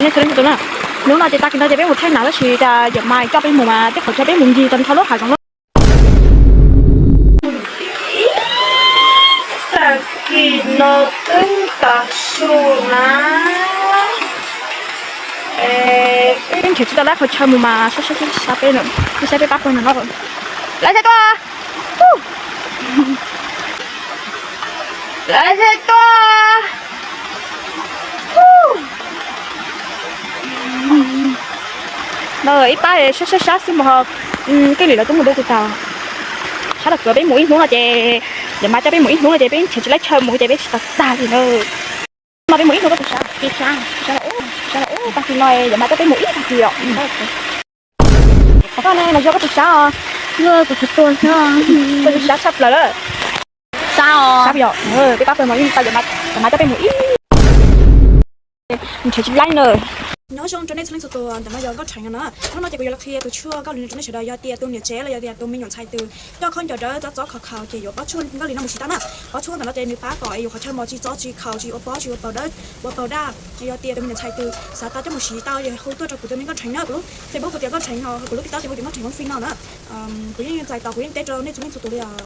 Txhua leej txhua tus na, hnub no ces tag kis no ces peb mus thaij nas tab sis cas yawm Maiv coj peb mus mas tej qhov chaw peb mus ncig tau nrho lub hav zoov lawm. Tag kis no twb tav su na, peb nrhiav tsis tau lawm qhov chaw mus mas saib saib peb no, saib peb pab pawg no no. Lawv thiaj tuaj, lawv thiaj tuaj. No ib pab saib saib sab xwb mas ho, Kiv Lis lawv twb mus dua tsis tau. Sab los kuv peb mus ib hnub no ces, yawm Maiv coj peb mus ib hnub no ces peb nrhiav tsis laib chaw mus ces peb tsis tau tag li na. No peb mus ib hnub koj tus sab, sab los ub, tag kis no yawm Maiv coj peb mus ib tag kis os. Qhov koj ne mas yog koj tus sab os. Koj tus sab tshaj plaws lawm. Sab os, peb pab pawg mas yeej tau yawm Maiv coj peb mus ib, nrhiav tsis laib na. Nyob zoo rau nej txhua leej txhua tus, ntawm no yog Nkauj Rheev no na. Hnub no ces kuv yuav los qhia tus tshuaj Nkauj Lis no rau nej sawv daws, yog tias tus niam tsev los yog tias tus me nyuam ntxhais twg coj khaub ncaws dawb txob txob khov khaus ces yuav pab tshuaj Nkauj Lis no mus siv tau na. Pab tshuaj ntawm no ces nws pab kom yus qhov chaw mos tsis txob tsis khov tsis ua pob tsis ua paug dawb ua paug daj. Yog tias tus me nyuam ntxhais twg xav tau coj mus siv tau ces hu tuaj rau kuv tus me Nkauj Rheev na, kuv lub Facebook hu tias Nkauj Rheev, ho kuv lub TikTok ces hu tias Nkauj Rheev Voos Fij no na. Kuv yeej txais tos kuv yeej teb rau nej txhua leej txhua tus li os.